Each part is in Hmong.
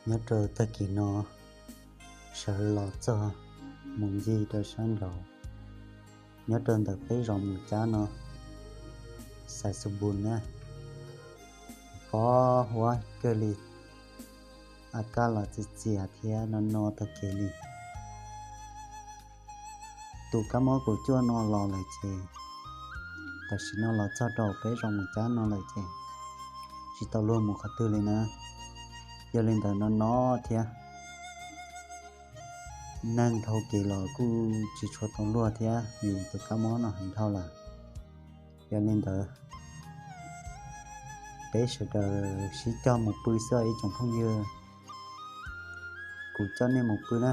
Nyob rau tag kis no sawv los txog mus ncig rau sab nraud, nyob rau ntawm peb zos Mus Cab no, xais Xus Npus na, pob huab kawg li, a kaj los txias txias thiab no no tag kev li. Tus kab mob kaum cuaj no los lawm ces, tam sim no los txog rau peb zos Mus Cab no lawm ces tsis tau luag mus qhov twg li na. Yog li ntawd no no thiab, neeg dhau kev los kuj tsis tshua tau luag thiab vim tus kab mob no heev dhau lawm. Yog li ntawd, peb sawv daws sib cog mus pw xwb ib tsoom phooj ywg. Kuv coj nej mus pw na.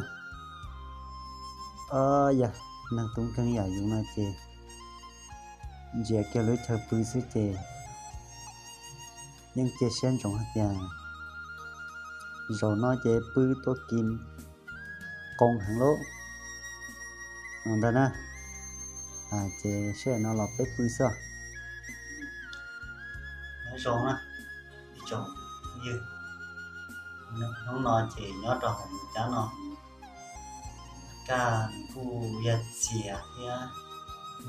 Yog neeg tub nkeeg yam yus no ces ntsia kiag lub chaw pw xwb ces yeej cia siab ntsoov hais tias zaum no ces pw tuaj kis qoo heev lawm no ntag na. Ces sij hawm no los peb pw xwb. Nyob zoo na ib tsoom phooj ywg, hnub no ces nyob rau hauv Mus Cab no, a kaj nws kuj yog txias thiab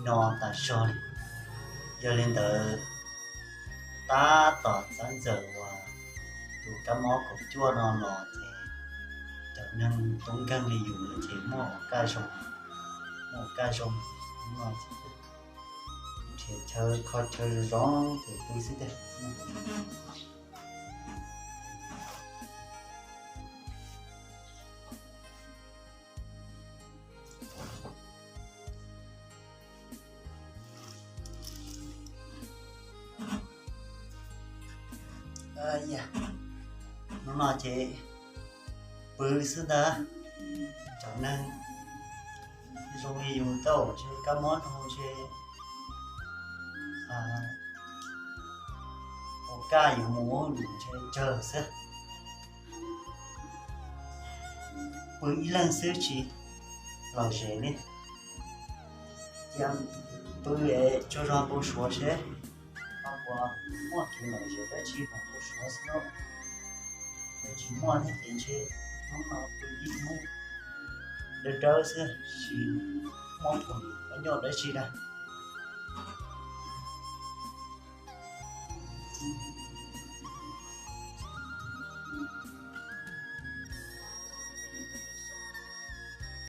no tas zog li. Yog li ntawd, tab tom txav ntxawm uas tus kab mob kaum cuaj no los ces cov neeg tub nkeeg li yus no ces muaj ua kaj zoo, muaj ua kaj zoo no ces nrhiav chaw kho chaw zoo zoo ces pw xwb tiag. Hnub no ces pw xwb ntag. Cov neeg zoo li yus tau tsis kab mob rau ntshe ua kaj yuav mus ua ntshe tsawg xwb. Pw ib leeg xwb tsis lom zem li. Cia pw es tsaug zog npau suav seb ho puas muaj kev lom zem dab tsi hauv npau suav xwb lauj. Yog tsis muaj thiab ces ntshe hnub no pw ib hnub dawb dawb xwb tsis muaj qhov nyuaj dab tsi na.